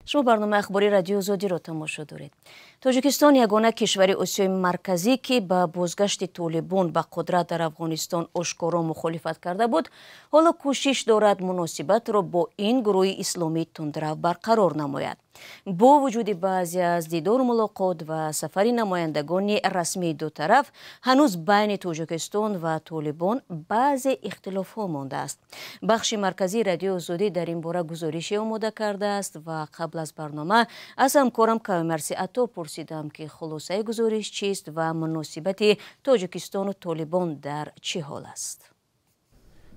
Шумо барномаи ахбори Радиои Озодиро тамошо доред. Тоҷикистон ягона кишвари Осиёи Марказӣ, ки ба бозгашти Толибон ба қудрат дар Афғонистон ошкоро мухолифат карда буд, ҳоло кӯшиш дорад муносибатро бо ин гурӯҳи исломии тундрав барқарор намояд. Бо вуҷуди баъзе аз дидору мулоқот ва сафари намояндагони расмии ду тараф, ҳанӯз байни Тоҷикистон ва Толибон баъзе ихтилофҳо мондааст. Бахши марказии Радиои Озодӣ дар ин бора гузорише омода кардааст ва қабл аз барнома аз ҳамкорам Кавимарси Ато пурсидам, ки хулосаи гузориш чист ва муносибати Тоҷикистону Толибон дар чӣ ҳол аст.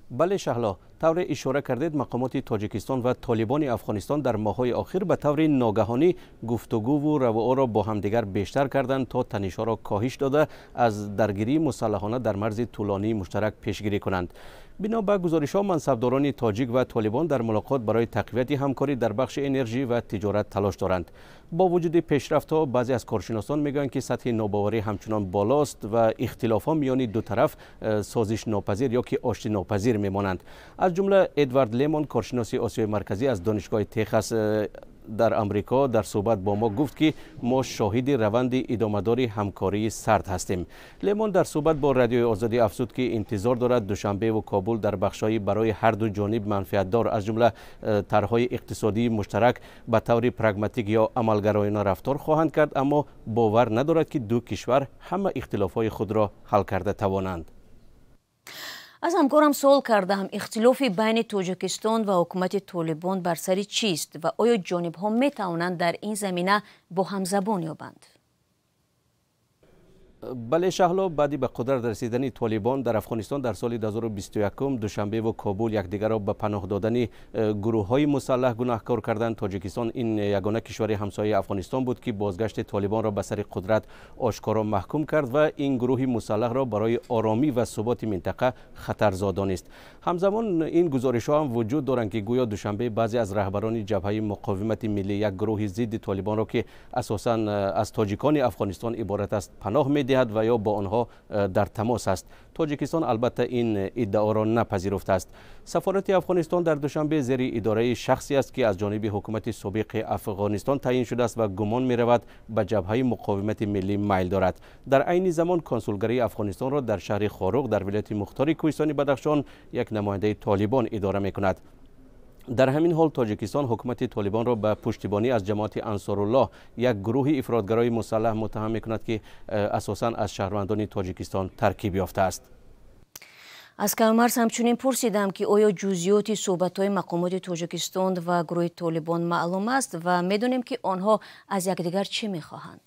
Бале, Шаҳло, тавре ишора кардед, мақомоти Тоҷикистон ва Толибони Афғонистон дар моҳҳои охир ба таври ногаҳонӣ гуфтугӯву равуоро бо ҳамдигар бештар карданд, то танишҳоро коҳиш дода, аз даргирии мусаллаҳона дар марзи тӯлонии муштарак пешгирӣ кунанд. Бино ба гузоришҳо, мансабдорони тоҷик ва толибон дар мулоқот барои тақвияти ҳамкорӣ дар бахши энержӣ ва тиҷорат талош доранд. Бо вуҷуди пешрафтҳо, баъзе аз коршиносон мегӯянд, ки сатҳи нобоварӣ ҳамчунон болост ва ихтилофҳо миёни ду тараф созишнопазир ё ки оштинопазир мемонанд. Аз ҷумла Эдвард Лемон, коршиноси Осиёи Марказӣ аз Донишгоҳи Техас дар Амрико, дар суҳбат бо мо гуфт, ки мо шоҳиди раванди идомадори ҳамкории сард ҳастем. Лемон дар суҳбат бо Радиои Озодӣ афзуд, ки интизор дорад Душанбеву Кобул дар бахшҳои барои ҳарду ҷониб манфиатдор, аз ҷумла тарҳҳои иқтисодии муштарак, ба таври прагматик ё амалгароёна рафтор хоҳанд кард, аммо бовар надорад, ки ду кишвар ҳама ихтилофҳои худро ҳал карда тавонанд. Аз ҳамкорам суол кардам, ихтилофи байни Тоҷикистон ва ҳукумати Толибон бар сари чист ва оё ҷонибҳо метавонанд дар ин замина бо ҳамзабон ёбанд. Бале, Шаҳло, баъди ба қудрат расидани Толибон дар Афғонистон дар соли 2021, Душанбеву Кобул якдигарро ба паноҳ додани гурӯҳҳои мусаллаҳ гунаҳкор карданд. Тоҷикистон ин ягона кишвари ҳамсояи Афғонистон буд, ки бозгашти Толибонро ба сари қудрат ошкоро маҳкум кард ва ин гурӯҳи мусаллаҳро барои оромӣ ва суботи минтақа хатарзо донист. Ҳамзамон ин гузоришҳо ҳам вуҷуд доранд, ки гӯё Душанбе баъзе аз раҳбарони Ҷабҳаи муқовимати миллӣ, як гурӯҳи зидди Толибонро, ки асосан аз тоҷикони Афғонистон иборат аст, паноҳ медиҳад ва ё бо онҳо дар тамос аст. Тоҷикистон албатта ин иддаоро напазируфтааст. Сафорати Афғонистон дар Душанбе зери идораи шахсе аст, ки аз ҷониби ҳукумати собиқи Афғонистон таъйин шудааст ва гумон меравад, ба Ҷабҳаи муқовимати миллӣ майл дорад. Дар айни замон консулгарии Афғонистонро дар шаҳри Хоруғ дар вилояти мухтори кӯҳистони Бадахшон як намояндаи Толибон идора мекунад. Дар ҳамин ҳол Тоҷикистон ҳукумати Толибонро ба пуштибонӣ аз ҷамоати Ансоруллоҳ, як гурӯҳи ифротгарои мусаллаҳ, муттаҳам мекунад, ки асосан аз шаҳрвандони Тоҷикистон таркиб ёфтааст. Аз Кавмарс ҳамчунин пурсидам, ки оё ҷузъиёти суҳбатҳои мақомоти Тоҷикистон ва гурӯҳи Толибон маълум аст ва медонем, ки онҳо аз якдигар чӣ мехоҳанд.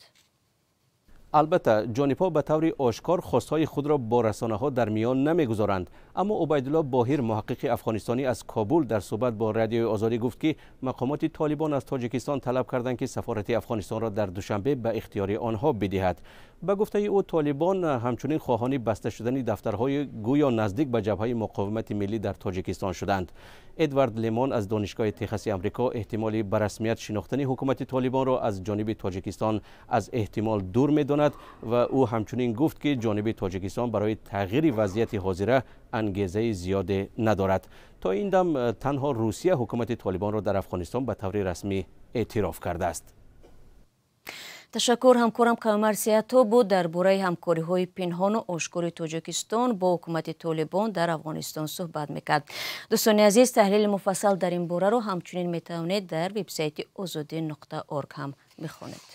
Албатта, ҷонибҳо ба таври ошкор хостҳои худро бо расонаҳо дар миён намегузоранд, аммо Убайдулло Боҳир, муҳаққиқи афғонистонӣ аз Кобул, дар суҳбат бо Радиои Озодӣ гуфт, ки мақомоти Толибон аз Тоҷикистон талаб карданд, ки сафорати Афғонистонро дар Душанбе ба ихтиёри онҳо бидиҳад. Ба гуфтаи ӯ, Толибон ҳамчунин хоҳони баста шудани дафтарҳои гӯё наздик ба Ҷабҳаи муқовимати миллӣ дар Тоҷикистон шуданд. Эдвард Лемон аз Донишгоҳи Техаси Амрико эҳтимоли ба расмият шинохтани ҳукумати Толибонро аз ҷониби Тоҷикистон аз эҳтимол дур медонад ва ӯ ҳамчунин гуфт, ки ҷониби Тоҷикистон барои тағйири вазъияти ҳозира ангезаи зиёде надорад. То ин дам танҳо Русия ҳукумати Толибонро дар Афғонистон ба таври расмӣ эътироф кардааст. Ташаккур. Ҳамкорам Кавмар Сиято буд, дар бораи ҳамкориҳои пинҳону ошкори Тоҷикистон бо ҳукумати Толибон дар Афғонистон суҳбат мекард. Дӯстони азиз, таҳлили муфассал дар ин бораро ҳамчунин метавонед дар вебсайти озодӣ.орг ҳам бихонед.